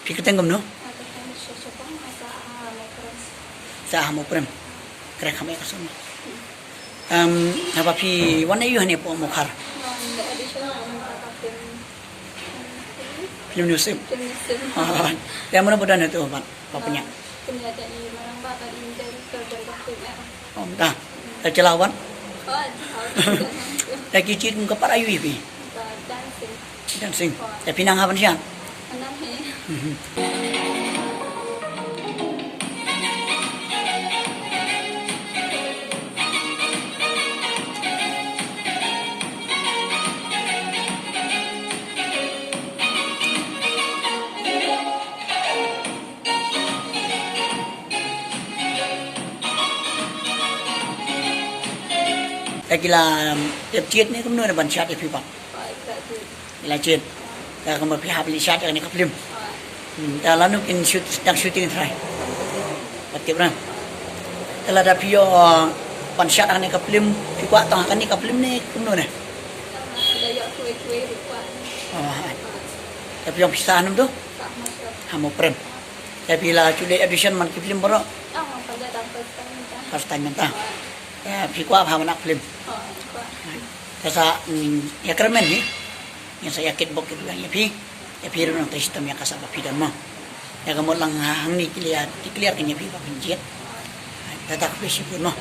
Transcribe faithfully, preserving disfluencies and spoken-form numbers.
Phi kyrteng kumno? Sa ha Mawprem. Kren kham ïa ka song. Em, haba phi wan aïu hangne hapoh Mawkhar? Film New Sim. Te mano ba don hato bad ba pynïaid? Ym da. Te ki la wan? Te ki jied kum ka pat aïu ïa phi? Dancing. Te phi nang hap ban shad? Te ki la, em, jied ne kumno ne ban shad ïa phi pat? Ki la jied. Te kumno phi hap leit shad ïa kane ka film? Hmm, te lano kin shoot, dang shooting trai? Ba tip na. Te lada phi ïoh, eh, ban shad ïa kane ka film, phi kwah tang ïa kane ka film ne kumno ne? Oh, hai. Te phi ïoh pisa hangne to? Ha Mawprem. Te phi la shu leit audition man ki film baroh? First time mynta. Te phi kwah bha ban act film? Te sa, mm, ïa kyrmen hi. Ngin sa ïa kitbok kitbok ïa phi. Ïa phi ruh nang trei shitom ïa ka sa ba phi don mo. Ïa ka mut lang hangne ki la declare kin ïa phi ba phin jied. Te ta khublei shibun mo.